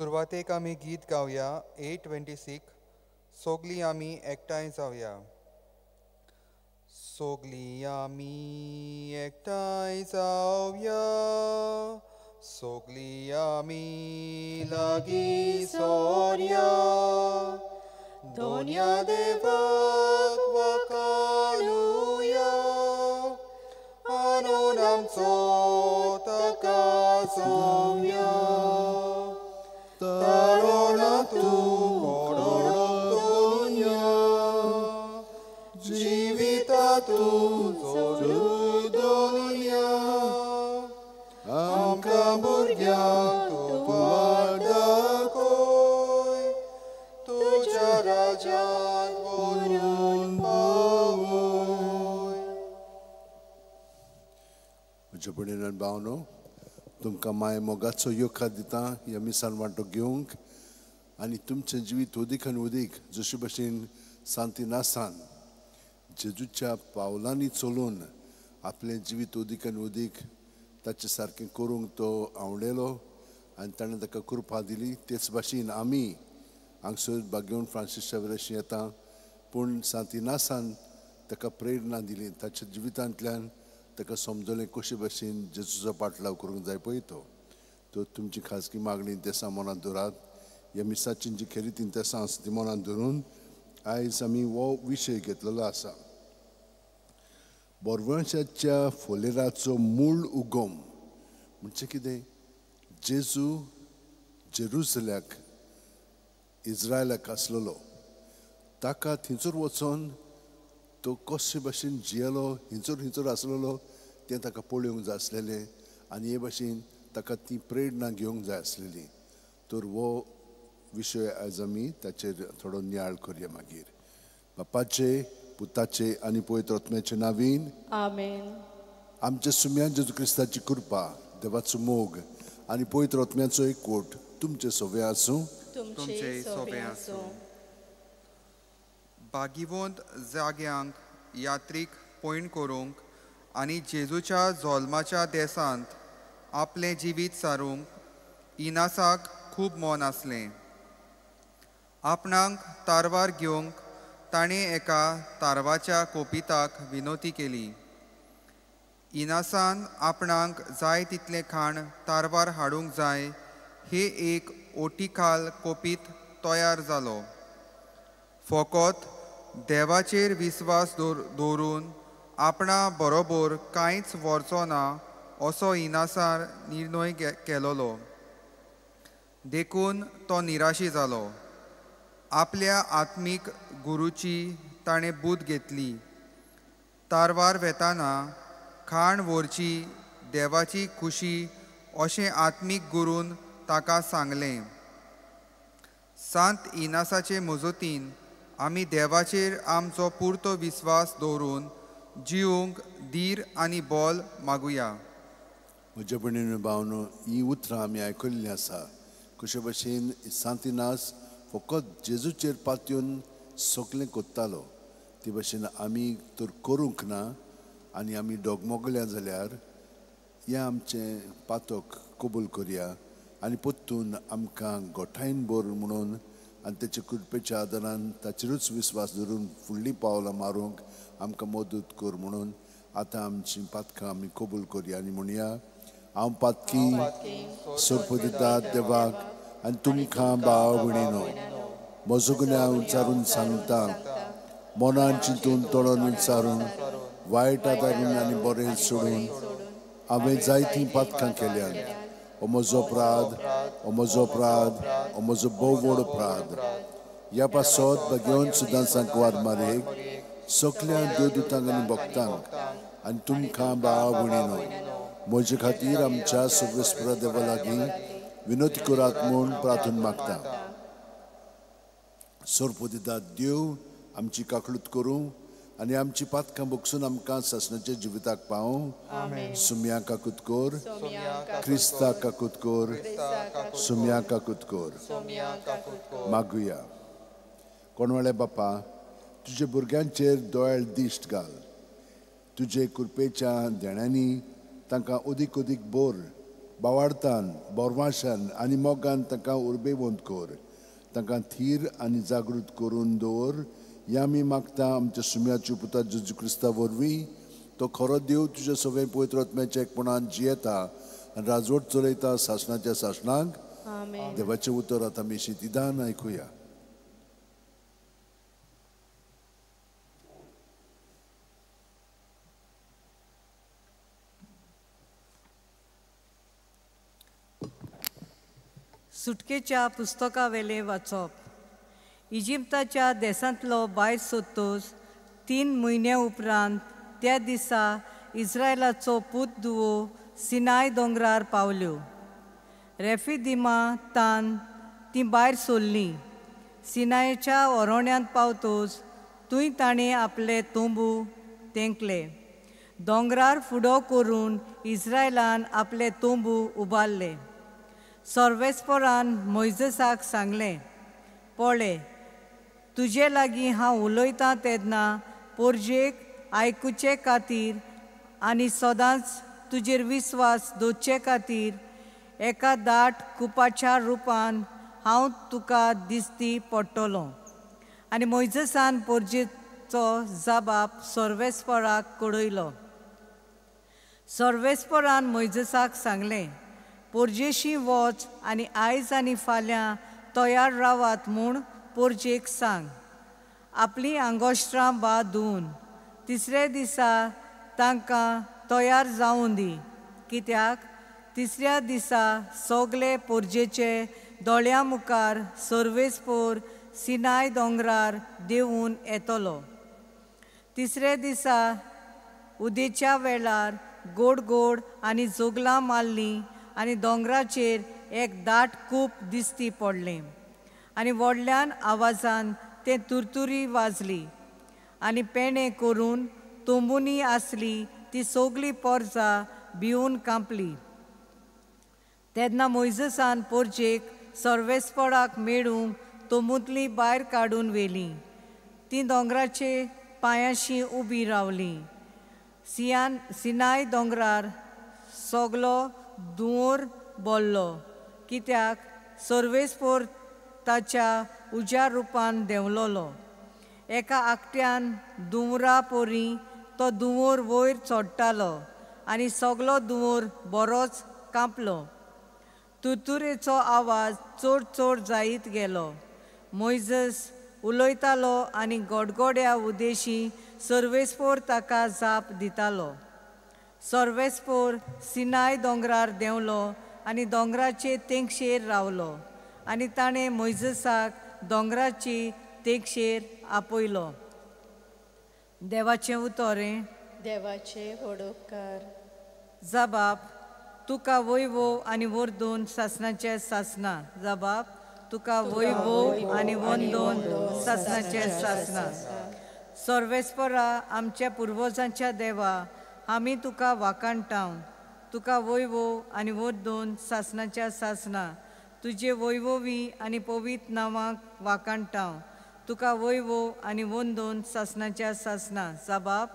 सुरवातेक आमी गीत गावया 826 सोगली आमी एकठांय जावया. सोगली आमी एकठांय जावया, सोगली आमी लागीं सोरया, दोनया देवाक वकाणुया, आणून आमचो ताका जोवया. तारोणा तूं कोडो दोनया, जिविता तूं जोडू दोनया, आमकां भुरग्यांक तूं वाट दाखय, तुज्या राज्यांत व्हरून पावय. म्हज्या भयणीन भावनो, तुमकां माय मोगाचो योखा दिता ह्या मिसान वांटो घेवंक आनी तुमचें जिवीत उदीक आनी उदीक जशे भशेन सांतिनासान जेजूच्या पावलांनी चलून आपलें जिवीत उदीक आनी उदीक ताचे सारकें करूंक तो आवडलो आनी ताणें ताका कृपा दिली. तेच भाशेन आमी हांगसर बागेवन फ्रांसीस शावेराशी येता, पूण सांतिनासान ताका प्रेरणा दिली, ताच्या जिवितांतल्यान ताका समजलें कशे भाशेन जेजूचो पाटलाव करूंक जाय पळय तो. तर तुमची खाजगी मागणी तेसां मनांत दवरात. ह्या मिसाची जी खेरीत तेसां आसा ती मनांत धरून आयज आमी हो विशय घेतलेलो आसा, बोरवंशाच्या फोलेराचो मूळ उगम. म्हणजे कितें, जेजू जेरुसल्याक इज्रायलाक आसलेलो, ताका थंयसर वचोन तो कशे भाशेन जियेलो, हिंचोर हिंचोर आसलेलो तें ताका पळोवंक जाय आसलेलें आनी हे भाशेन ताका ती प्रेरणा घेवंक जाय आसलेली. तर हो विशय आयज आमी ताचेर थोडो नियाळ करया. मागीर बापाचे, पुताचे आनी पवित्र आत्म्याचे नावीन आमेन. आमच्या सुम्यान जेजू क्रिस्ताची कृपा, देवाचो मोग आनी पवित्र आत्म्याचो एकवट तुमचे सोबे आसूं, तुमचे सोबे आसूं. बागिवंत जाग्यांक यात्रीक पयण करूंक आनी जेजूच्या जोल्माच्या देसांत आपलें जिवीत सारूंक इनासाक खूब मन आसलें. आपणाक तारवार घेवंक ताणें एका तारवाच्या कोपिताक विनोती केली. इनासान आपणाक जाय तितलें खाण तारवार हाडूंक जाय हे एक ओटीखाल कोपीत तयार जालो. फकत देवाचेर विस्वास दवरून आपणा बरोबर कांयच व्हरचो ना असो इनासान निर्णय केलोलो. देखून तो निराशी जालो. आपल्या आत्मीक गुरूची ताणें बूद घेतली. तारवार वेताना खाण व्हरची देवाची खुशी अशें आत्मीक गुरून ताका सांगलें. सांत इनासाचे मजतीन आमी देवाचेर आमचो पुरतो विस्वास दवरून जिवंक धीर आनी बोल मागुया. म्हज्या भयणीन भावनो, ही उतरां आमी आयकल्लीं आसा. कशे भशेन सांतिनास फकत जेजूचेर पातयेवन सगलें कोत्तालो, ते भशेन आमी तर करूंक ना आनी आमी डोगमोगल्या जाल्यार हें आमचें पातक कबूल करया आनी परतून आमकां गोठायन भर म्हणून आनी तेच्या कृपेच्या आदारान ताचेरूच विस्वास धरून फुडलीं पावलां मारूंक आमकां मदत कर म्हणून आतां आमचीं पातकां आमी कबूल करया आनी म्हणया, हांव पातकी सोरपदिता देवाक आनी तुमकां भाव भयणीनो म्हजो गुन्यांव उच्चारून सांगता, मनान चिंतून तोंडान उच्चारून वायट आदारून आनी बरें सोडून हांवें जायतीं पातकां केल्यात. हो म्हजो अपराध, हो म्हजो अपराध, हो म्हजो भोव व्हड अपराध. ह्या पासत भगेवन सुद्दां सांकवार मारेक सगल्या देवदूतांक आनी भक्तांक आनी तुमकां भाव भयणीनो म्हजे खातीर आमच्या सर्वेस्पर देवा लागीं विनोती करात म्हूण प्रार्थना मागता. सोरपोदिता देव आमची काकळूत करूं आनी आमची पातकां बगसून आमकां सासणाच्या जिविताक पावूं. सुम्या काकूत कर, क्रिस्ता काकूत कर, सुम्या काकूत कर. मागुया. कोणवाळे बापा, तुज्या भुरग्यांचेर दोळ्यार दिश्ट घाल, तुजे कृपेच्या देण्यांनी तांकां अदीक अदीक बोर बावार्थान बोरवाशान आनी मोगान तांकां उर्बेवंत कर. तांकां थीर आनी जागृत करून दवर. हें आमी मागता आमच्या सुम्याच्यु पुता जेजू क्रिस्ता वरवीं. तो खरो देव तुज्या सवें पवित्र आत्म्याच्या एकपणान जियेता आनी राजवट चलयता सासणाच्या सासणाक. देवाचें उतर आतां आमी शितिदान आयकुया. सुटकेच्या पुस्तकावेलें वाचप. इजिप्ताच्या देशांतलो भायर सोदतोच 3 म्हयन्या उपरांत त्या दिसा इस्रायलाचो पूत दुवो सिनाय दोंगरार पावल्यो. रेफिदिमा तान ती भायर सोडली. सिनायच्या ओरोण्यांत पावतोच थंय ताणें आपले तंबू तेंकले. दोंगरार फुडो करून इस्रायलान आपले तंबू उबारले. सर्वेस्परान मोयजेसाक सांगलें, पळय तुजे लागीं हांव उलयतां तेन्ना पोरजेक आयकुचे खातीर आनी सदांच तुजेर विस्वास दवरचे खातीर एका दाट कुपाच्या रुपान हांव तुका दिसती पडटलो. आनी मोयजेसान पोरजेचो जबाब सर्वेस्पराक कळयलो. सर्वेस्परान मोयजेसाक सांगलें, पोरजेशी वच आनी आयज आनी फाल्यां तयार रावात म्हूण पोरजेक सांग. आपलीं आंगोश्त्रां बा धुवन तिसऱ्या दिसा तांकां तयार जावूं दी, कित्याक तिसऱ्या दिसा सगळे पोरजेचे दोळ्यां मुखार सर्वेस्पोर सिनाय दोंगरार देंवून येतलो. तिसऱ्या दिसा उदेच्या वेळार गोड गोड आनी जोगलां मारलीं आनी दोंगराचेर एक दाट कूप दिसती पडलें आनी व्हडल्यान आवाजान तें तुरतुरी वाजली आनी पेणे करून तंबूनी आसली ती सगळी पोरजा भिवन कांपली. तेन्ना मोयजेसान पोरजेक सर्वेस्पराक मेळूंक तंबूंतली भायर काडून व्हेली. ती दोंगराचे पांयांशी उबी रावली. सिनाय दोंगरार सगलो दुंवर बोल्लो, कित्याक सर्वेस्पोर ताच्या उज्या रुपान देंवलोलो. एका आकट्यान दुंवरा पोरी तो दुंवर वयर चडटालो आनी सगलो दुंवर बरोच कांपलो. तुरतुरेचो आवाज चड चड जायत गेलो. मोयजेस उलयतालो आनी गोडगोड्या उदेशी सर्वेस्पोर ताका जाप दितालो. सर्वेस्पोर सिनाय दोंगरार देंवलो आनी दोंगराचे तेंगशेर रावलो आनी ताणें मोयजेसाक दोंगराची तेंगशेर आपयलो. देवाचें उतरें. देवाचे व्हड उपकार. जबाब तुका वैभव आनी वरदून सासणाचे सासना. जबाब तुका वैभव आनी वंदून सासणाचे सासना. सर्वेस्परा आमच्या पुर्वजांच्या देवा, आमी तुका वाखाणटाव. तुका वैभव आनी वरदून सासणाच्या सासना. तुजे वैभवी आनी पवित्र नांवाक वाखाणटाव. तुका वैभव आनी वंदून सासणाच्या सासना. जबाब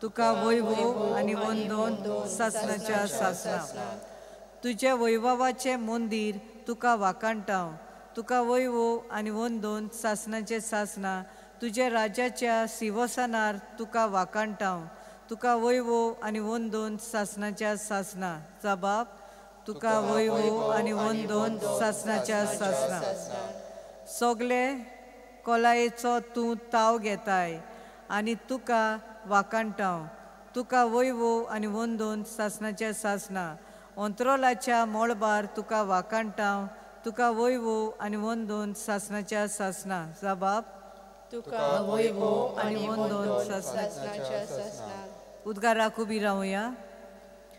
तुका वैभव आनी वंदून सासणाच्या सासना. तुज्या वैभवाचें मंदीर तुका वाखाणटाव. तुका वैभव आनी वंदून सासणाचे सासना. तुज्या राज्याच्या सिंहासनार तुका वाखाणटाव. तुका वैभव आनी वंदून सासणाच्या सासना. जबाब तुका वैभव आनी वंदून सासणाच्या सासना. सगळे कोलायेचो तूं ताव घेताय आनी तुका वाखाणटाव. तुका वैभव आनी वंदून सासणाच्या सासना. अंतरोलाच्या मळबार तुका वाखाणटाव. तुका वैभव आनी वंदून सासणाच्या सासना. जबाब तुका वैभव आनी वंदून सासणाच्या सासना. उद्गाराक उबी रावया.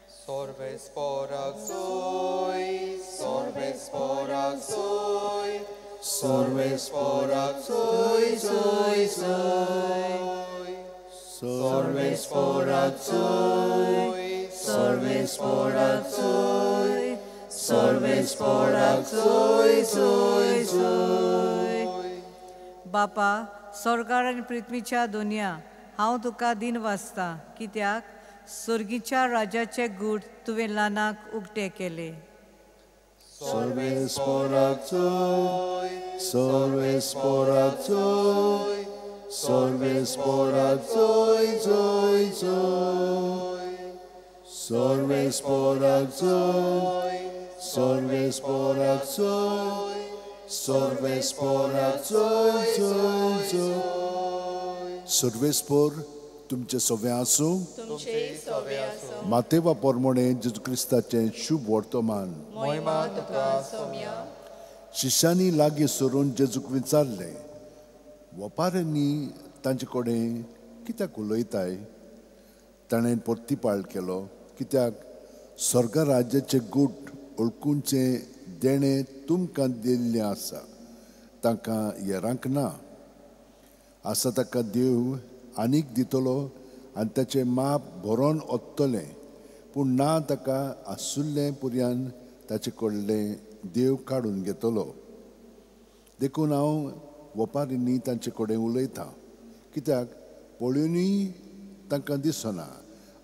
सर्वेस्पोराक सोय, सर्वेस्पोराक सोय, सर्वेस्पोराक सोय सोय सोय. सर्वेस्पोराक सोय, सर्वेस्पोराक सोय, सर्वेस्पोराक सोय सोय सोय. बापा स्वर्गार आनी पृथ्वीच्या दुनिया, हांव तुका दिन वाचता, कित्याक स्वर्गीच्या राजाचे गूट तुवें ल्हानाक उक्ते केले. सर्वेस्पोराक जोय, सर्वेस्पोराक जोय, सर्वेस्पोराक जोय जोय जोय. सर्वेस्पोराक जोय, सर्वेस्पोराक जोय, सर्वेस्पोराक जोय जोय जोय. सर्वेस्पोर तुमचे सवे आसूं, तुमचे सवे आसूं. मातेवा पोरमोणे जेजू क्रिस्ताचें शुभ वर्तमान. मोहिमा तुका सोम्या. शिष्यांनी लागीं सरून जेजूक विचारलें, वपाऱ्यांनी तांचे कडेन कित्याक उलयताय? ताणें परतीपाळ केलो, कित्याक स्वर्ग राज्याचें गूट ओळखुचें देणें तुमकां दिल्लें आसा, तांकां येरांक ना. आसा ताका देव आनीक दितलो आनी ताचें माप भरोन ओत्तलें, पूण ना ताका आसुल्लें पुर्यान ताचे कडलें देव काडून घेतलो. देखून हांव वपारींनी तांचे कडेन उलयतां, कित्याक पळोवनूय तांकां दिसना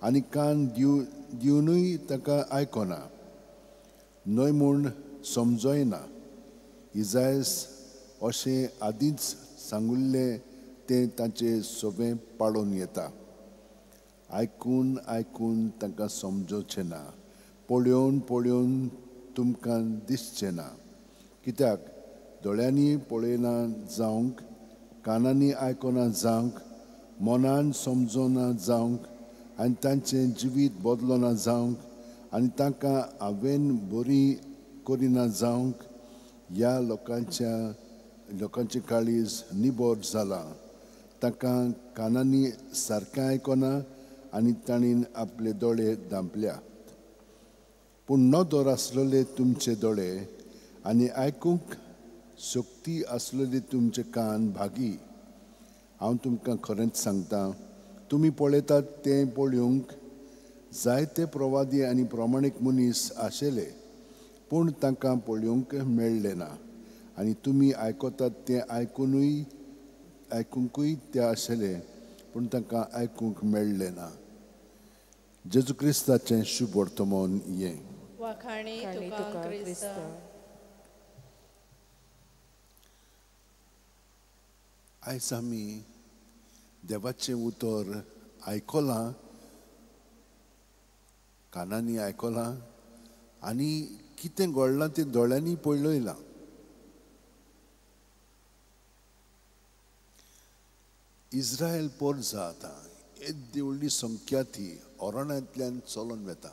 आनी कान दिवनूय तांकां आयकना, न्हय म्हूण समजोयना. इजायस अशें आदींच सांगुल्लें तें तांचे सोबें पाळोवन येता. आयकून आयकून तांकां समजोचें ना, पळोवन पळोवन तुमकां दिसचें ना, कित्याक दोळ्यांनी पळयना जावंक, कानांनी आयकना जावंक, मनान समजना जावंक आनी तांचें जिवीत बदलना जावंक आनी तांकां हांवें बरी करिना जावंक ह्या लोकांचें काळीज निबर जालां. तांकां कानांनी सारकें आयकना आनी तांणी आपले दोळे धांपल्या. पूण नदर आसलेले तुमचे दोळे आनी आयकूंक शक्ती आसलेले तुमचे कान भागी. हांव तुमकां खरेंच सांगता, तुमी पळयतात तें पळोवंक जायते प्रवादी आनी प्रमाणीक मनीस आशिल्ले, पूण तांकां पळोवंक मेळ्ळें ना. आनी तुमी आयकतात तें आयकुंकूय ते आशिल्ले, पूण तांकां आयकूंक मेळ्ळें ना. जेजू क्रिस्ताचें शुभ वर्तमान हें. वाखाणी तुका क्रिस्ता. आयज आमी देवाचें उतर आयकलां, कानांनी आयकलां आनी कितें घडलां तें दोळ्यांनी पळयलां. इस्रायल पोरजा आतां येद्दी व्हडली संख्या ती अरण्यांतल्यान चलोन वता.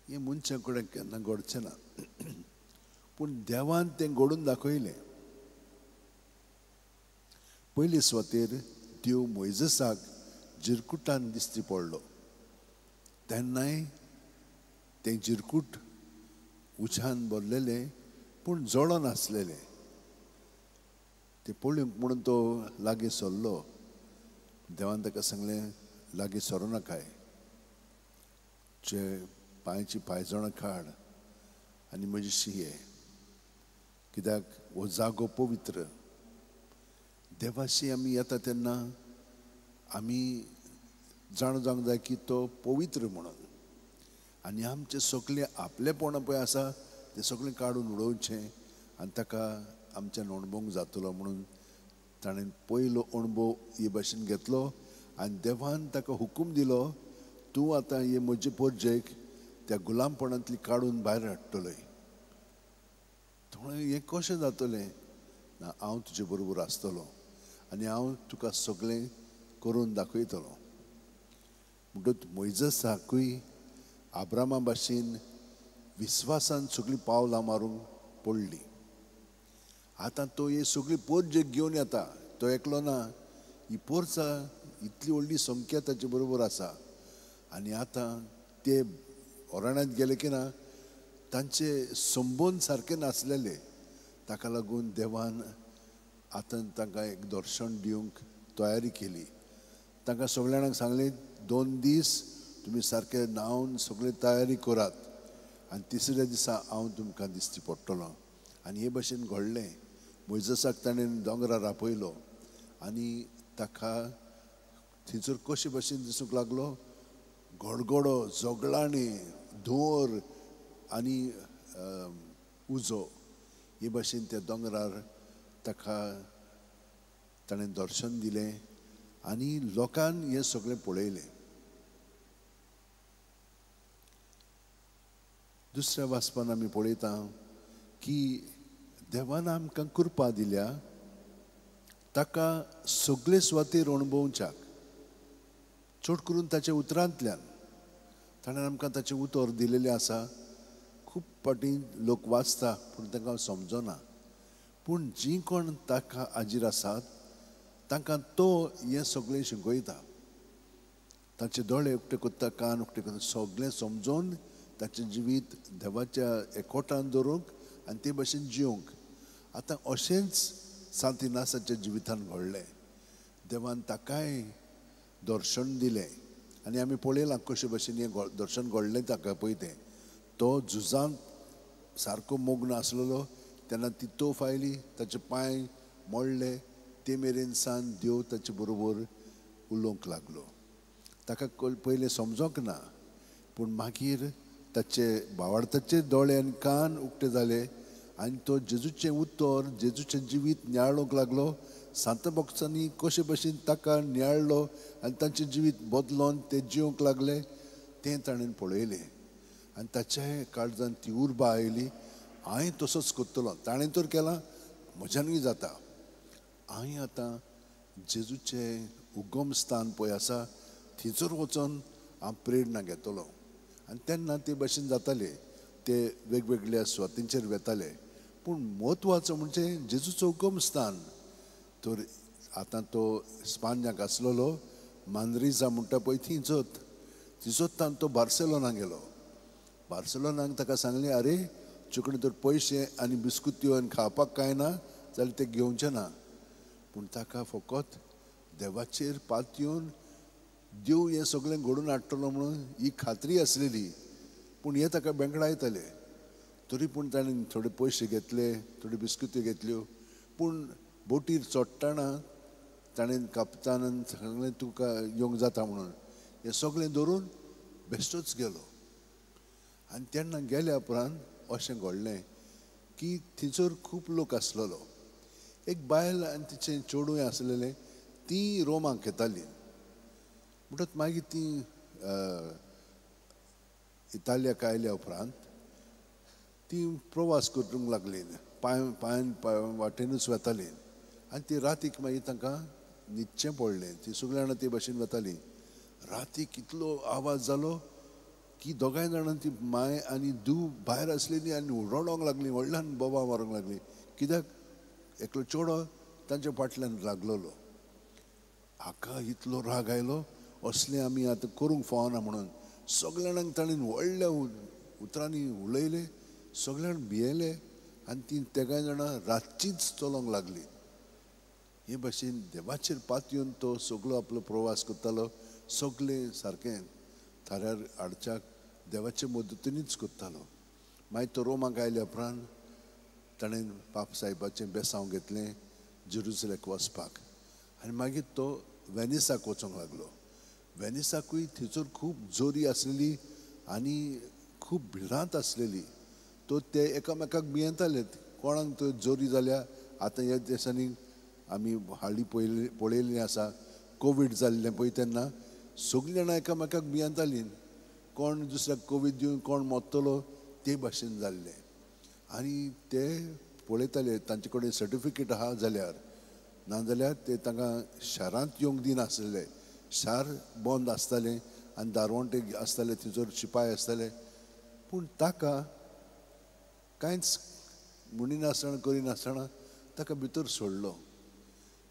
हें मनशां कडेन केन्ना घडचें ना, पूण देवान तें घडून दाखयलें. पयले सुवातेर देव मोयजेसाक जिरकुटान दिश्टी पडलो, तेन्नाय तें जिरकूट उज्यान भरलेलें पूण जळोन आसलेलें. तें पळोवंक म्हणून तो लागीं सरलो. देवान ताका सांगलें, लागीं सरूं नाकाय, जे पांयची पांयजणां काड आनी म्हजी शिये, कित्याक हो जागो पवित्र. देवाशी आमी येता तेन्ना आमी जाणा जावंक जाय की तो पवित्र म्हणून, आनी आमचें सगळें आपलेपण पळय आसा तें सगळें काडून उडोवचें आनी ताका आमच्यान अणभवूंक जातलो म्हणून ताणें पयलो अणभव हे भाशेन घेतलो. आनी देवान ताका हुकूम दिलो, तूं आतां हे म्हजे पोरजेक त्या गुलामपणांतली काडून भायर हाडटलोय. थोडें हें कशें जातलें? ना, हांव तुजे बरोबर आसतलो आनी हांव तुका सगळें करून दाखयतलो. म्हणटकच मोयजेसाकूय आब्रामा भाशेन विस्वासान सगळीं पावलां मारूंक पडलीं. आतां तो हे सगळी पोरजेक घेवन येता, तो एकलो ना, ही पोरसा इतली व्हडली संख्या ताचे बरोबर आसा. आनी आतां ते अरण्यांत गेले की ना, तांचे संबंद सारके नासलेले. ताका लागून देवान आतां तांकां एक दर्शन दिवंक तयारी केली. तांकां सगळ्या जाणांक सांगलें, 2 दीस तुमी सारके न्हांवन सगळे तयारी करात आनी तिसऱ्या दिसा हांव तुमकां दिश्टी पडटलो. आनी हे भशेन घडलें. मोयजेसाक ताणें दोंगरार आपयलो आनी ताका थंयसर कशे भशेन दिसूंक लागलो, गडगडो, झगडांनी, धुंवर आनी उजो हे भाशेन त्या दोंगरार ताका ताणें दर्शन दिलें आनी लोकान हें सगळें पळयलें. दुसऱ्या वाचपान आमी पळयता की देवान आमकां कृपा दिल्या ताका सगळे सुवातेर अणभवच्याक, चड करून ताच्या उतरांतल्यान. ताणें आमकां ताचें उतर दिलेलें आसा. खूब फावटी लोक वाचता पूण तांकां समजना, पूण जीं कोण ताका हाजीर आसात तांकां तो हें सगळें शिकयता. तांचे दोळे उक्ते करता, कान उक्ते करता, सगळें समजून ताचें जिवीत देवाच्या एकवटान दवरूंक आनी ते भशेन जिवंक. आतां अशेंच सांत इनासाच्या जिवितान घडलें. देवान ताकाय दर्शन दिलें आनी आमी पळयलां कशे भशेन हें दर्शन घडलें ताका. पळय तें तो झुजांत सारको मग्न आसलेलो तेन्ना ती तोफ आयली, ताचे पांय मोडले, ते मेरेन सान देव ताचे बरोबर उलोवंक लागलो. ताका पयलें समजोंक ना, पूण मागीर ताचे भावार्थाचे दोळे आनी कान उक्ते जाले आनी तो जेजूचें उतर, जेजूचें जिवीत नियाळूंक लागलो. सांत भक्तांनी कशे भशेन ताका नियाळ्ळो आनी तांचें जिवीत बदलोन ते जिवंक लागले तें ताणें पळयलें आनी ताच्या काळजान ती उर्बा आयली, हांवें तसोच करतलो, ताणें तर केलां म्हज्यानूय जाता. हांवें आतां जेजूचें उगम स्थान पळय आसा थंयसर वचोन हांव प्रेरणा घेतलो. आनी तेन्ना ते भशेन जाताले, ते वेगवेगळ्या सुवातींचेर वेताले. पूण म्हत्वाचो म्हणजे जेजूचो उगम स्थान. तर आतां तो स्पान्याक आसलेलो मांद्रिजा म्हणटा पळय थंयचोत, थंयचोत तो बार्सेलोना गेलो. बार्सेलोनाक ताका सांगलें, आरे तुजे तर पयशे आनी बिस्कुत्यो आनी खावपाक कांय ना जाल्यार ते घेवचें ना. पूण ताका फकत देवाचेर पातयेवन देव हें सगळें घडोवन हाडटलो म्हणून ही खात्री आसलेली. पूण हें ताका बेंकडायताले. तरी पूण ताणें थोडे पयशे घेतले, थोड्यो बिस्कुत्यो घेतल्यो. पूण बोटीर चडटना ताणें कापतानान सांगलें तुका येवंक जाता म्हणून. हें सगळें धरून बेश्टोच गेलो. आनी तेन्ना गेल्या उपरांत अशें घडलें की थंयसर खूब लोक आसलेलो. एक बायल आनी तिचें चेडूंय आसलेलें, तीं रोमाक येतालीं. म्हणटच मागीर तीं इतालियाक आयल्या उपरांत तीं प्रवास करूंक लागलीं, पांय पांयान वाटेनूच वेतालीं. आनी ती रातीक मागीर तांकां न्हिदचें पडलें. ती सगळीं जाणां ते भशेन वेतालीं. रातीक इतलो आवाज जालो की दोगांय जाणां ती माय आनी धूव भायर आसलेली आनी रडोंक लागलीं, व्हडल्यान बोबा मारूंक लागलीं. कित्याक एकलो चेडो तांच्या फाटल्यान लागलेलो. हाका इतलो राग आयलो, असलें आमी आतां करूंक फावना म्हणून सगल्या जाणांक ताणें व्हडल्या उतरांनी उलयलें. सगल्या जाण भियेले आनी तीं तेगांय जाणां रातचींच चलोंक लागलीं. हे भशेन देवाचेर पातयेवन तो सगळो आपलो प्रवास करतालो. सगळें सारकें थाऱ्यार हाडच्याक देवाचे मदतीनूच करतालो. मागीर तो रोमाक आयल्या उपरांत ताणें पाप साहेबाचें बेसांव घेतलें जेरुजलेक वचपाक. आनी मागीर तो वेनिसाक वचोंक लागलो. वेनिसाकूय थंयसर खूब जोरी आसलेली आनी खूब भिरांत आसलेली. तो ते एकामेकाक भियेताले, कोणाक तो जोरी जाल्या. आतां ह्या दिसांनी आमी हालीं पळयल्लें आसा, कोवीड जाल्लें पळय तेन्ना सगळीं जाणां एकामेकाक भियेतालीं, कोण दुसऱ्याक कोवीड दिवन कोण मरतलो ते भाशेन जाल्लें. आनी ते पळयताले तांचे कडेन सर्टिफिकेट आहा जाल्यार, नाजाल्यार ते तांकां शारांत येवंक दिनासलेले. शार बंद आसतालें आनी दारवंटे आसताले, थंयसर शिपाय आसताले. पूण ताका कांयच म्हणिनासतना करिनासतना ताका भितर सोडलो.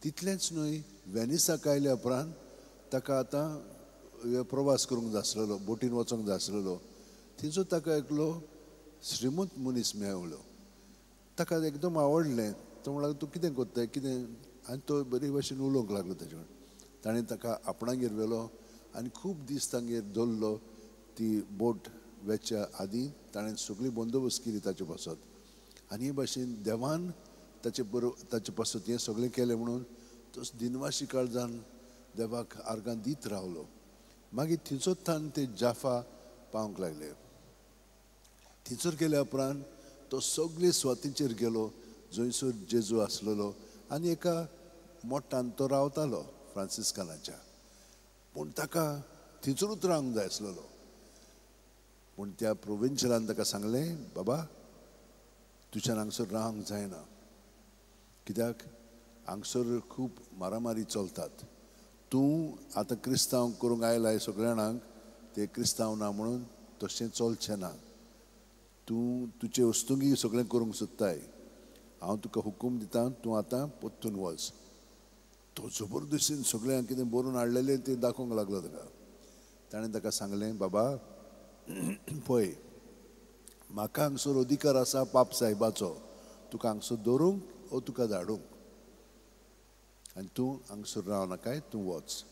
तितलेंच न्हय, वेनिसाक आयल्या उपरांत ताका आतां प्रवास करूंक जाय आसलेलो, बोटीन वचोंक जाय आसलेलो. थंयसर ताका एकलो श्रीमंत मनीस मेळलो. ताका एकदम आवडलें. तो म्हणलो, तूं कितें करताय कितें? आनी तो बरे भशेन उलोवंक लागलो ताचे कडेन. ताणें ताका आपणागेर व्हेलो आनी खूब दीस तांगेर दवरलो. ती बोट वेच्या आदीं ताणें सगळी बंदोबस्त केली ताचे पासत. आनी हे भाशेन देवान ताचे बरोबर ताचे पासत हें सगळें केलें म्हणून तो दिनवाशी काळजान देवाक आर्गां दीत रावलो. मागीर थंयसर ते जाफा पावंक लागले. थंयसर गेल्या उपरांत तो सगळे सुवातींचेर गेलो जंयसर जेजू आसलेलो आनी एका मोठान तो रावतालो फ्रांसिस्कानाच्या. पूण ताका थंयसरूच रावंक जाय आसलेलो. पूण त्या प्रोविन्शियलान ताका सांगलें, बाबा तुज्यान हांगसर रावंक जायना, कित्याक हांगसर खूब मारामारी चलतात. तूं आतां क्रिस्तांव करूंक आयलाय सगळ्या जाणांक, ते क्रिस्तांव ना म्हणून तशें चलचें ना. तूं तुजे वस्तुंगी सगळें करूंक सोदताय, हांव तुका हुकूम दिता, तूं आतां परतून वच. तो जबरदस्तीन सगळ्यांक कितें बरोवन हाडलेलें तें दाखोवंक लागलो ताका. ताणें ताका सांगलें, बाबा पळय म्हाका हांगसर अधिकार आसा पाप साहेबाचो, तुका हांगसर दवरूंक ओ तुका धाडूंक, आनी तूं हांगसर राव नाकाय, तूं वच.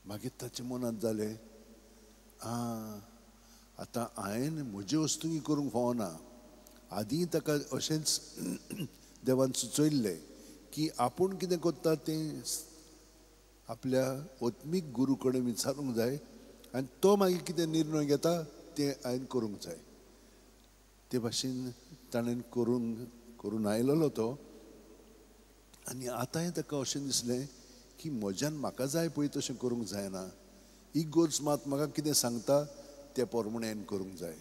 मागीर ताच्या मनांत जालें, आं आतां हांवें म्हजे वस्तुंगी करूंक फावना. आदीं ताका अशेंच देवान सुचयल्लें की आपूण कितें करता तें आपल्या आत्मीक गुरू कडेन विचारूंक जाय आनी तो मागीर कितें निर्णय घेता तें हांवें करूंक जाय. ते भाशेन ताणें करून आयलेलो तो. आनी आतांय ताका अशें दिसलें की म्हज्यान म्हाका जाय पळय तशें करूंक जायना, इगोर्ज मात म्हाका कितें सांगता ते प्रमाणें हांवें करूंक जाय.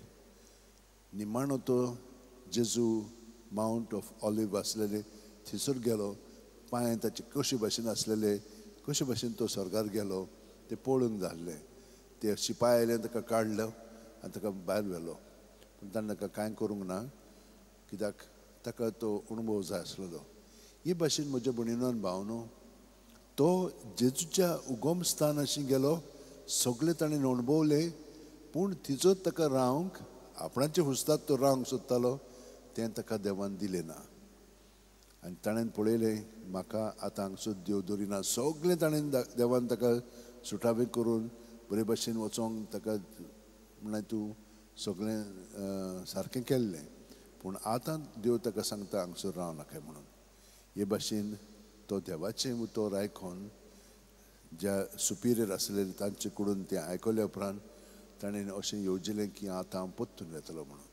निमाणो तो जेजू मावंट ऑफ ऑलिव आसलेले थंयसर गेलो. पांय ताचे कशे भाशेन आसलेले, कशे भाशेन तो स्वर्गार गेलो तें पळोवंक जाल्लें. ते शिपाय आयले, ताका काडलो आनी ताका भायर व्हेलो. पूण ताणें ताका कांय करूंक ना, कित्याक ताका तो अणभव जाय आसलेलो. हे भाशेन म्हज्या भयणीन भावनो तो जेजूच्या उगम स्थानाशी गेलो, सगळें ताणें अणभवलें. पूण तिचो ताका रावंक आपणाचे हुस्तात तो रावंक सोदतालो तें ताका देवान दिलें ना. आनी ताणें पळयलें म्हाका आतां हांगसर देव दवरिना. सगळें ताणें देवान ताका सुटावें करून बरे भाशेन वचोंक ताका म्हळ्यार तूं सगळें सारकें केल्लें, पूण आतां देव ताका सांगता हांगसर राव नाका म्हणून. हे भाशेन तो देवाचें उतर आयकून ज्या सुपिरियर आसलेले तांचे कडून तें आयकल्या उपरांत ताणें अशें येवजिलें की आतां हांव परतून वेतलो म्हणून.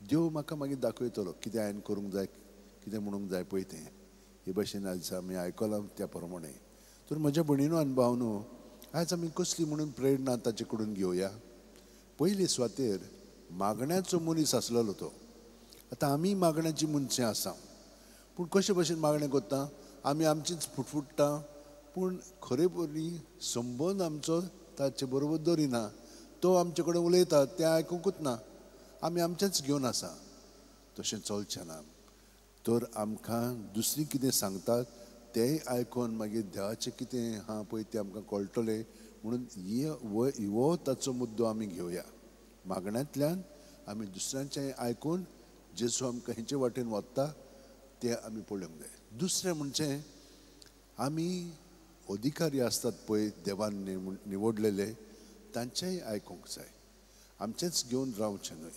देव म्हाका मागीर दाखयतलो कितें हांवें करूंक जाय, कितें म्हणूंक जाय पळय तें. हे भाशेन आयज आमी आयकलां त्या प्रमाणें. तर म्हज्या भयणीनो आनी भावनो, आयज आमी कसली म्हणून प्रेरणा ताचे कडून घेवया. पयले सुवातेर मागण्याचो मनीस आसलेलो तो. आतां आमी मागण्याची मनशां आसा, पूण कशे भशेन मागणें करता आमी, आमचीच फुटफुट्टा, पूण खरे परी संबंद आमचो ताचे बरोबर दवरिना. तो आमचे कडेन उलयता तें आयकुंकूच ना, आमी आमचेंच घेवन आसा. तशें चलचें ना. तर आमकां दुसरी कितें सांगतात तेंय आयकून मागीर देवाचें कितें आहा पळय तें आमकां कळटलें म्हणून हो ताचो मुद्दो आमी घेवया. मागण्यांतल्यान आमी दुसऱ्यांचें आयकून जेजू आमकां हेचे वाटेन वता तें आमी पळोवंक जाय. दुसरें म्हणजे आमी अधिकारी आसतात पळय देवान निवडलेले, तांचेंय आयकूंक जाय. आमचेंच घेवन रावचें न्हय.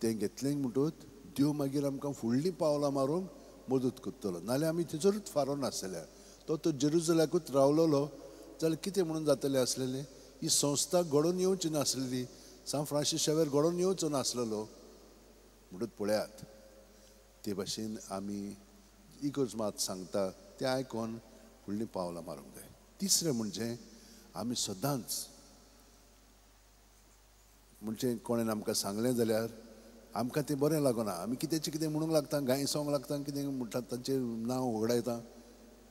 तें घेतलें म्हणटकूच देव मागीर आमकां फुडलीं पावलां मारूंक मदत करतलो. नाल्यार आमी थंयसरूच फारोन आसतले. तो तो जेरुजलाकूच रावलेलो जाल्यार कितें म्हणून जातलें आसलेलें? ही संस्था घडोवन येवची नासलेली, सांत फ्रांसीस शावेर घडोवन येवचो नासलेलो. म्हणटकूच पळयात ते भाशेन आमी इगर्ज मात सांगता तें आयकून फुडलीं पावलां मारूंक जाय. तिसरें म्हणजे आमी सदांच म्हणजे कोणें आमकां सांगलें जाल्यार आमकां तें बरें लागना, आमी कित्याचें कितें म्हणूंक लागता, गाय सोंग लागता, कितें म्हणटा तांचें नांव वगडायता.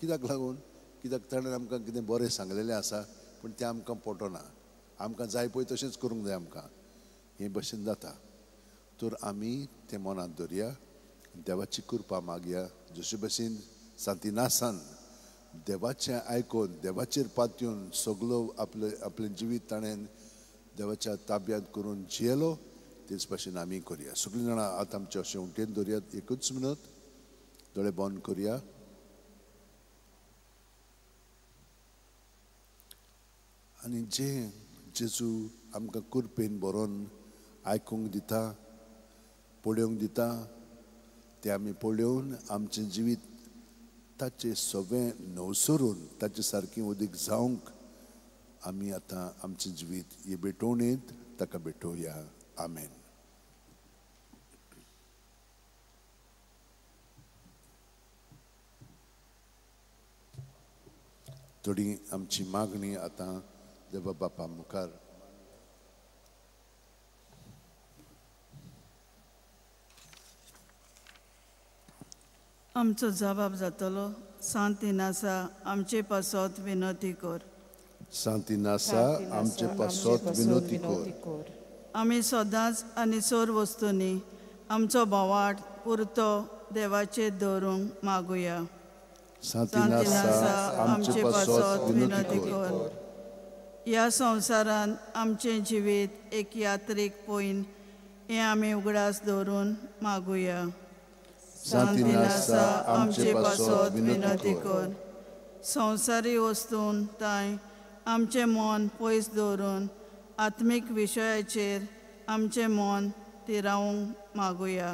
कित्याक लागून? कित्याक ताणें आमकां कितें बरें सांगलेलें आसा पूण तें आमकां पटना. आमकां जाय पळय तशेंच करूंक जाय आमकां. हे भशेन जाता. तर आमी तें मनांत दवरया, देवाची कृपा मागया. जशे भशेन सांतिनासान देवाचें आयकून देवाचेर पातयेवन सगलो आपलें आपलें जिवीत ताणें देवाच्या ताब्यांत करून जियेलो, तेच भाशेन आमी करुया. सगळीं जाणां आतां आमचे अशें उटेन दवरयात एकूच मिनट, दोळे बंद करुया. आनी जें जेजू आमकां कृपेन बरोवन आयकूंक दिता, पळोवंक दिता, तें आमी पळोवन आमचें जिवीत ताचें सगळें नवसरून ताचे सारकें उदीक जावंक आमी आतां आमचें जिवीत हे भेटवणेंत ताका भेटोवया. आमेन. थोडी आमची मागणी आतां देवा बापा मुखार. आमचो जबाब जातलो. सांत इनासा आमचे पासत विनोती कर. सांत इनासा आमचे पासत विनोती कर. आमी सदांच आनी सोर वस्तूंनी आमचो बोवाट पुरतो देवाचेर दवरूंक मागुया. सांत इनासा आमचे पासत विनोती कर. ह्या संवसारांत आमचें जिवीत एक यात्रीक पयन हें आमी उगडास दवरून मागुया. सांत इनासा आमचे पासत विनोती कर. संवसारी वस्तून तांय आमचें मन पयस दवरून आत्मीक विशयाचेर आमचें मन तिरावंक मागुया.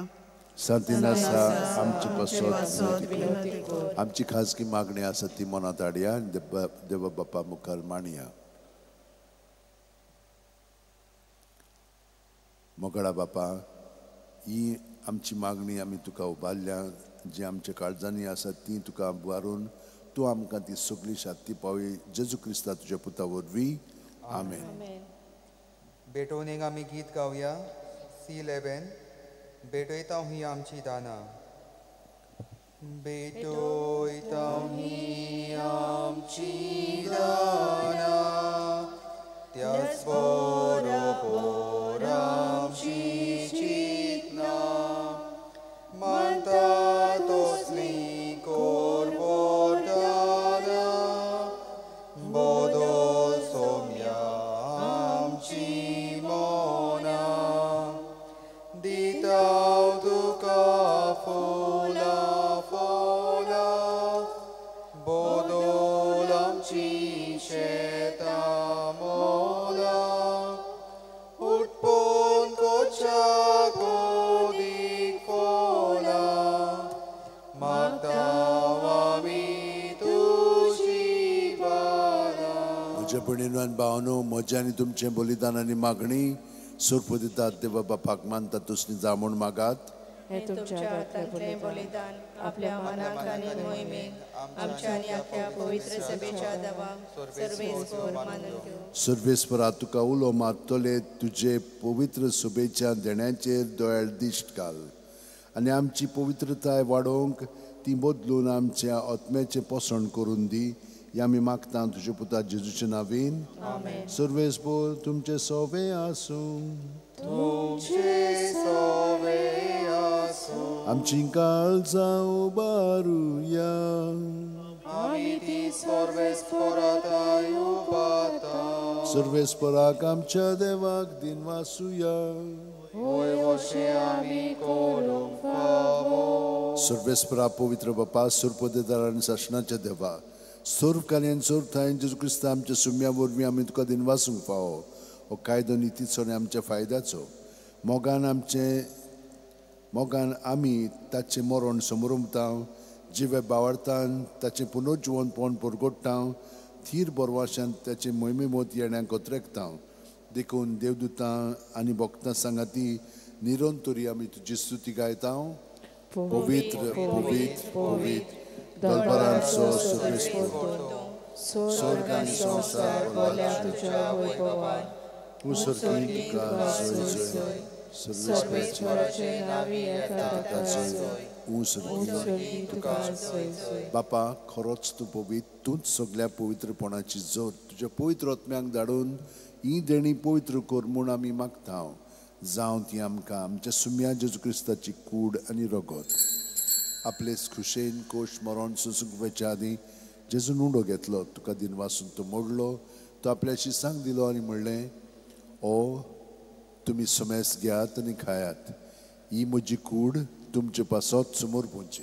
सांत इनासा आमचे पासत विनोती कर. आमची खाजगी मागणी आसा ती मनांत हाडया आनी देवा बापा मुखार मांडया. मोगळा बापा, ही आमची मागणी आमी तुका उबारल्या, जी आमच्या काळजांनी आसा ती तुका उबारून तूं आमकां ती सगळी शांती पावय जेजू क्रिस्ता तुज्या पुता वरवीं. आमेन. भेटवणेक आमी गीत गावया C11. भेटयता ही आमची दानां. भेटयता ही आमची दानां, त्याच बरोबर आमची चिंतना, मानता तसली कोरबोर दानां, बदल सोम्या आमची मनां, दिता तुका फुलां फुलां, बदल आमची शेतां मोलां, उठपोन कोच्या कोदीक फोलां, मागता आमी तुजी बालां. म्हज्या भयणीनो आनी भावानो, म्हजें आनी तुमचें बलिदान आनी मागणी सोरप दितात देवा बापाक मानतात तसली जा म्हूण मागात. हें तुमच्या हातांतलें बलिदान आपल्या मनाक आनी मोहिमेक आमच्या आनी आख्या पवित्र सभेच्या देवाक सर्वेस्पर मानून घेवं. सर्वेस्परा, तुका उलो मारतले तुजे पवित्र सभेच्या देण्याचेर दोळ्यार दिश्ट घाल आनी आमची पवित्रताय वाडोवंक ती बदलून आमच्या आत्म्याचें पोसण करून दी. हें आमी मागता तुज्या पुता जेजूच्या नांवान. सर्वेस्पर तुमचें सोवे आसूं. तुमचे सोवे आसूं. आमची काळजां उबारुया. आमी ती सर्वेस्पराताय उबारता. सर्वेस्पराक आमच्या देवाक दिनवासुया. होय वशें आमी करूंक फावो. सर्वेस्परा, पवित्र बापा, सुरपदेदार आनी सासणाच्या देवा, सर्व कार्यान सर्व ठांय जेजू क्रिस्ता आमच्या सुम्या वरवीं आमी तुका दिनवासूंक फावो. हो कायदो नितीचो आनी आमच्या फायद्याचो. मोगान आमी ताचें मरण समरुमता, जिवे बावडतान ताचें पुनर्जिवनपण परगोडटा, थीर बरवाशान ताचें मोहिमे मोत येण्याक कोत्रेकता. देखून देवदूतां आनी भक्तां सांगाती निरंतरी आमी तुजी स्तुती गायता. पवित्र पवित्र पवित्र दरबारांचो सर्वेस्पर, स्वर्ग आनी संवसार भरल्या तुज्या वैभवान. तूं सर्गी तुका जय जय. सर्वेस्पराचे नांवी येता ताका जय. तूं सर्गी तुका जय जय. बापा, खरोच तूं पवित्र, तूंच सगळ्या पवित्रपणाची जोत. तुज्या पवित्र आत्म्याक धाडून ही देणी पवित्र कर म्हूण आमी मागता. जावं ती आमकां आमच्या सुम्या जेजू क्रिस्ताची कूड आनी रगत. आपले खुशेन कोश मरण सोसूंक वचच्या आदीं जेजून उंडो घेतलो, तुका दिनवासून तो मोडलो, तो आपल्याशी सांग दिलो आनी म्हणलें, ओ तुमी सुमेस घेयात आनी खायात, ही म्हजी कूड तुमचे पासत समोर पोवची.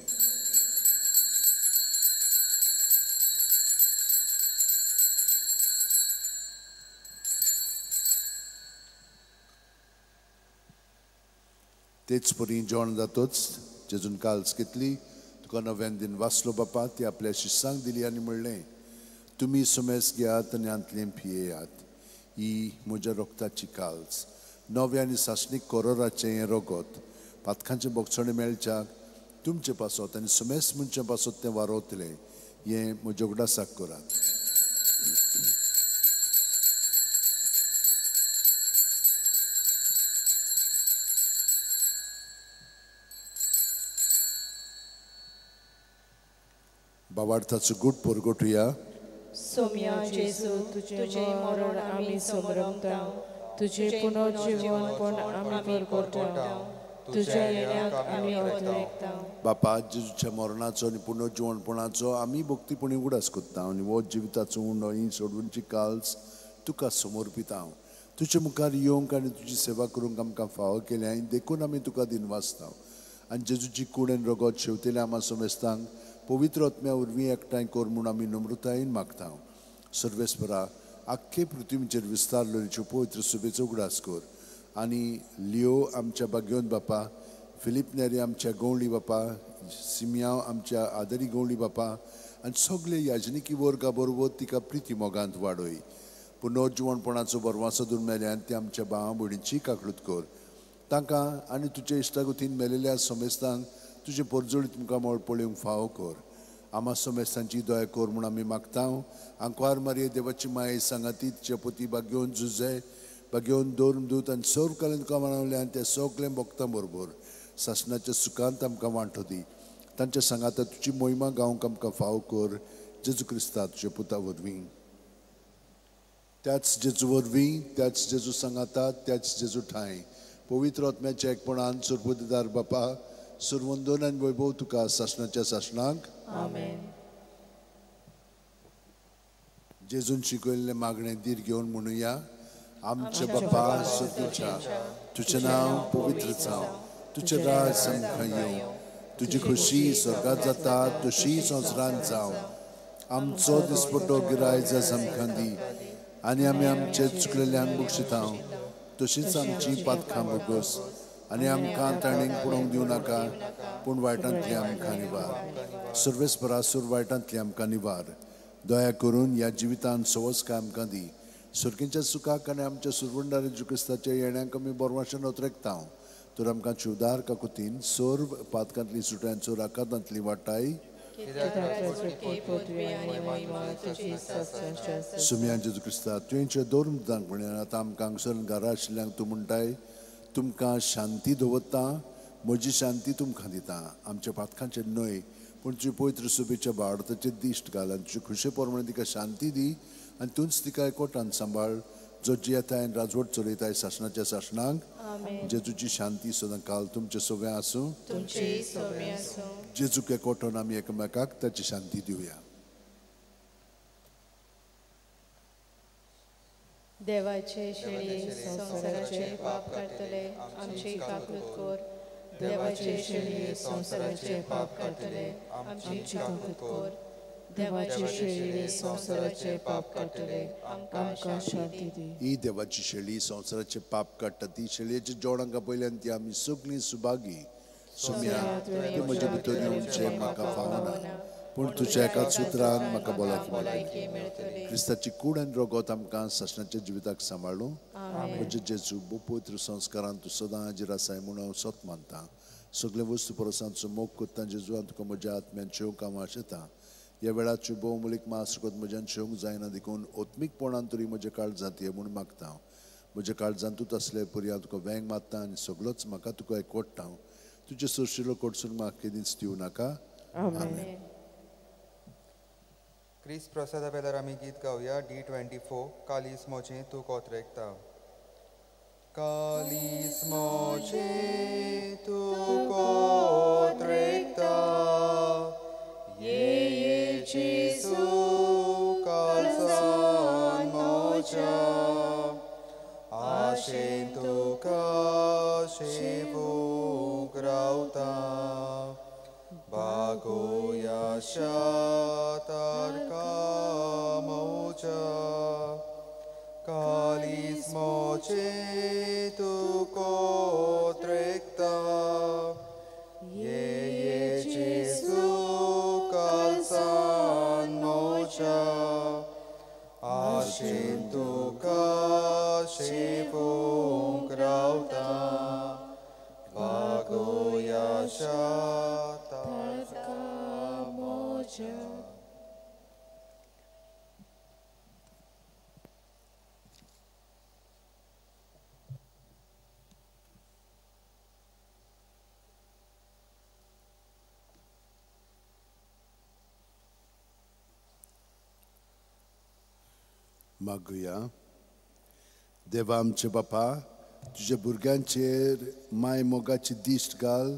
तेच परी जेवण जातच जेजून काल्स घेतली, तुका नव्यान दिन वाचलो बापा, ती आपल्या शिष्यांक दिली आनी म्हणलें, तुमी सुमेस घेयात आनी हांतलें पियेयात, ही म्हज्या रक्ताची काल्स नव्या आनी सासणीक कोरोराचें हें रगत पातकांचें बोगसणें मेळच्याक तुमचे पासत आनी समेस्त मनशां पासत तें वारोवतलें हें म्हज्या उगडासाक करात. बाबार्थाचो गूट परगटुया. सोम्या जेजू, तुजें मरण आमी समरमता, तुजें पुनर्जीवनपण आमी परगटता, तुज्या येण्याक आमी अदरेकता. बापा, जेजूच्या मरणाचो आनी पुनर्जीवनपणाचो आमी भक्तीपणी उगडास करता आनी हो जिविताचो उंडो ही सोडवणची काल्स तुका समर्पिता. तुजे मुखार येवंक आनी तुजी सेवा करूंक आमकां फावो केल्या देखून आमी तुका दिनवासता. आनी जेजूची कूड आनी रगत शेवतेल्या आमा समेस्तांक पवित्र आत्म्या वरवीं एकठांय कर म्हूण आमी नम्रतायेन मागता. सर्वेस्परा, आख्खे पृथ्वीचेर विस्तारलेल्यो पवित्र सुबेचो उगडास कर आनी लियो आमच्या बागयोन बापा, फिलीप नेरी आमच्या गवळी बापा, सिमियांव आमच्या आदरी गवळी बापा आनी सगळे याजनिकी वर्गा बरोबर तिका प्रिती मोगांत वाडय. पुनर्जिवणपणाचो बरवासो दवरून मेल्यान ती आमच्या भावा भयणीची काकळूत कर. तांकां आनी तुजे इश्टागतीन मेलेल्या समेस्तांक तुजें परजळीत मुखामळ पळोवंक फावो कर. आमा समेस्तांची दया कर म्हूण आमी मागता. आंकवार मारये देवाची माये सांगाती तिच्या पती बागेवन जुजे बागेवन दोन दूत आनी सर्व कालीन तुका मानवले आनी त्या सगळें भक्तां बरोबर सासणाच्या सुखांत आमकां वांटो दी. तांच्या सांगाता तुजी मोहिमा गावंक आमकां फावो कर. जेजू क्रिस्ता तुज्या पुता वरवीं, त्याच जेजू वरवीं, त्याच जेजू सांगाता, त्याच जेजू ठांय पवित्र आत्म्याच्या एकपणान सुरबुद्दीदार बापा, सुरवंदन आनी वैभव तुका सासणाच्या सासणाक. आमेन. जेजून शिकयल्लें मागणें धीर घेवन म्हणुया. आमचे बापा सर्गेच्या, तुजें नांव पवित्र जावं, तुजें राज आमकां येवं, तुजी खोशी स्वर्गांत जाता तशी संवसारांत जावं. आमचो दिसपट्टो गिरायज आमकां दी आनी आमी आमचे चुकलेल्यांक बक्षिता तशीच आमची पातकां बोगस आनी आमकां ताणें पडोवंक दिवं नाका, पूण वायटांतली आमकां निवार. सर्वेस्परा, सूर वायटांतली आमकां निवार. दया करून ह्या जिवितांत सवस्काय आमकां दी. सुरकेच्या सुखाक आनी आमच्या सुरवंडार जेजू क्रिस्ताच्या येण्याक आमी बरवाशेन अत्रेकता. तर आमकां चुवदार काकुतीन सर्व पातकांतली सुट्यांचो राकातांतली वाटाय. सुम्या जेजू क्रिस्ता, तुवेंच्या दोन मुद्दांक म्हणल्यार आतां आमकां हांगसर घरा आशिल्ल्यांक तूं म्हणटाय, तुमकां शांती दवरता, म्हजी शांती तुमकां दिता. आमच्या पातकांचेर न्हय पूण तुजी पवित्र सुबेच्या भारताचेर दिश्ट घाल आनी तुजे खुशे प्रमाणे तिका शांती दी आनी तूंच तिका एकवटान सांबाळ, जो जियेताय आनी राजवट चलयताय सासणाच्या सासणाक. जेजूची शांती सदां काल तुमचे सगळें आसूं. जेजूक एकवटान आमी एकामेकाक ताची शांती दिवया. देवाचे शेळये संवसाराचे पाप काडटले आमची काकूत कर. देवाचे शेळये संवसाराचे पाप काडटले आमची काकूत कर. देवाचे शेळये संवसाराचे पाप काडटले आमकां शांती दी. ही देवाची शेळी संवसाराचे पाप काडटा ती शेळयेचे जोड आमकां पळयल्यान ती आमी सगळीं सुभागी. सुम्या, तूं म्हजे भितर येवचें म्हाका फावना, पूण तुज्या एका सुत्रान म्हाका भलायकी मेळटली. क्रिस्ताची कूड आनी रगत आमकां सासणाच्या जिविताक सांबाळूं. म्हजे जेजू, पवित्र संस्कारान तूं सदां हाजीर आसाय म्हूण हांव सत मानता. सगळे वस्तू परस तुजो मोग करता जेजू, हांव तुका म्हज्या आत्म्यान शेवंक हांव आशेता. ह्या वेळार भोवमूलीक मास रगत म्हज्यान शेवंक जायना देखून आत्मीकपणान तरी म्हज्या काळजांत ये म्हूण मागता. म्हज्या काळजांत तूं आसले परी हांव तुका वेंग मारता आनी सगळोच म्हाका तुका एकवटता. तुजे सोशिलो कडसून म्हाका केदींच दिवं नाका. आमेन. क्रिस्त प्रसादा वेळार आमी गीत गावया D24 कालीस मोजें तूं कोत्रेकता. कालीस मोजें तूं कोत्रेकता, ये ये जेजू काळजान मोज्या, आशेन तुका शेवूंक रावता, बागोया शातारका मोज्या, कालीस मोजें तूं कोत्रेकता. मागुया. देवा आमचे बापा, तुज्या भुरग्यांचेर माय मोगाची दिश्ट घाल.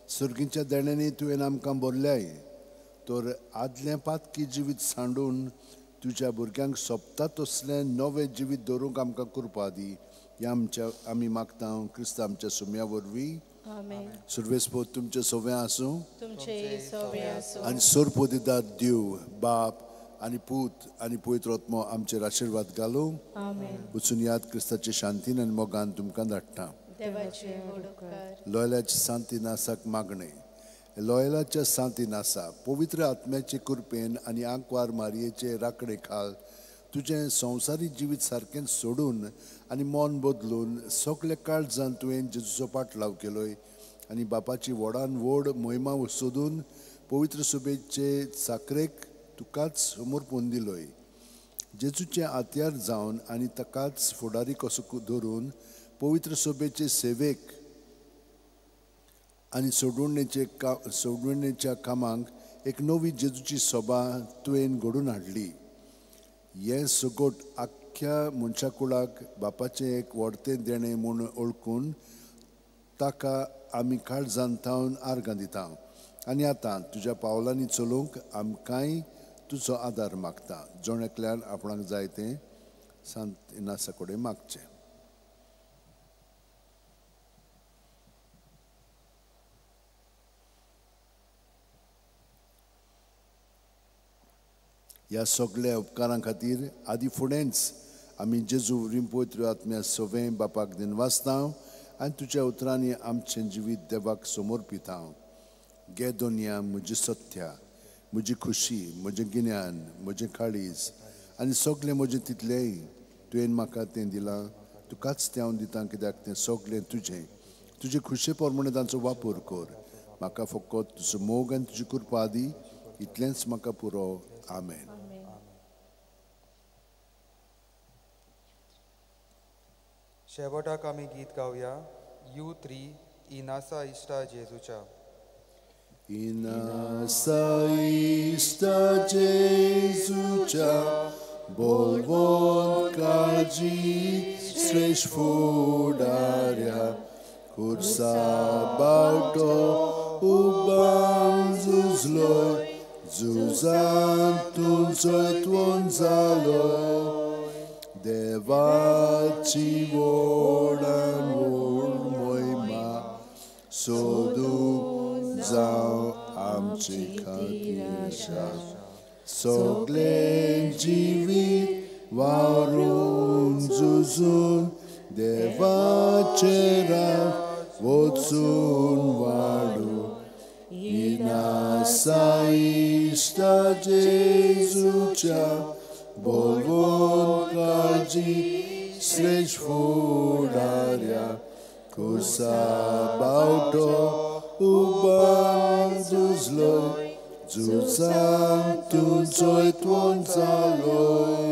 सर्गीच्या देण्यांनी तुवें आमकां भरल्याय, तर आदलें पातकी जिवीत सांडून तुज्या भुरग्यांक सोंपता तसलें नवें जिवीत दवरूंक आमकां कृपा दी. ह्या आमच्या आमी मागता क्रिस्त आमच्या सुम्या वरवीं. सुर्वेस्पोत तुमचें सोवें आसूं आनी सोरपोदिदार देव बाप आनी पूत आनी पवित्र आत्मो आमचेर आशिर्वाद घालूं. वचून याद क्रिस्ताचे शांतीन आनी मोगान तुमकां धाडटा. लोयलाच्या सांती नासाक मागणें. लोयलाच्या सांती नासा पवित्र आत्म्याचे कृपेन आनी आंकवार मारयेचे राखणे खाल तुजें संवसारी जिवीत सारकें सोडून आनी मन बदलून सगळे काळजान तुवें जेजूचो पाटलाव केलोय आनी बापाची व्हडान व्हड मोहिमा सोदून पवित्र सुबेचे साकरेक तुकाच समर्पून दिलोय. जेजूचे आत्यार जावन आनी ताकाच फुडारी कसो धरून पवित्र सभेचे सेवेक आनी सोडवणेच्या कामाक एक नवी जेजूची सभा तुवें घडून हाडली. हें सगट आख्ख्या मनशाकुळाक बापाचें एक व्हडतें देणें म्हूण वळखून ताका आमी काळजान थावन आर्गां दिता आनी आतां तुज्या पावलांनी चलोवंक आमकांय तुजो आदार मागता. जण एकल्यान आपणाक जाय तें सांत इनासा कडेन मागचें. ह्या सगळ्या उपकारां खातीर आदी फुडेंच आमी जेजू वरवीं पवित्र आत्म्या सवें बापाक दिनवासता आनी तुज्या उतरांनी आमचें जिवीत देवाक समर्पिता. गे दोनया म्हजी सत्या, म्हजी खुशी, म्हजें गिन्यान, म्हजें काळीज आनी सगळें म्हजें तितलेंय तुवें म्हाका तें दिलां, तुकाच तें हांव दितां, कित्याक तें सगळें तुजें. तुजे खुशे प्रमाणे तांचो वापर कर. म्हाका फकत तुजो मोग आनी तुजी कृपा दी, इतलेंच म्हाका पुरो. आमेन. शेवटाक आमी गीत गावया you 3 इनासा इश्टा जेजूच्या. इनासा इश्टा जेजूच्या बोलवोन काळजी श्रेश्ठ फुडाऱ्या खुर्सा बावटो उबान झुजलोय झुजान तुमचो त्वोन जालोय. देवाची व्हडान व्हड मोहिमा सोदूंक जावं आमचे खातीर आशा. सगळें जिवीत वावरून झुजून देवाचे रात वचून वाडूं. इनासा इश्टा जेजूच्या बोलवोन काळजी श्रेश्ठ फुडाऱ्या खुर्सा बावटो उबान झुजलोय झुजान तुमचो त्वोन जालोय.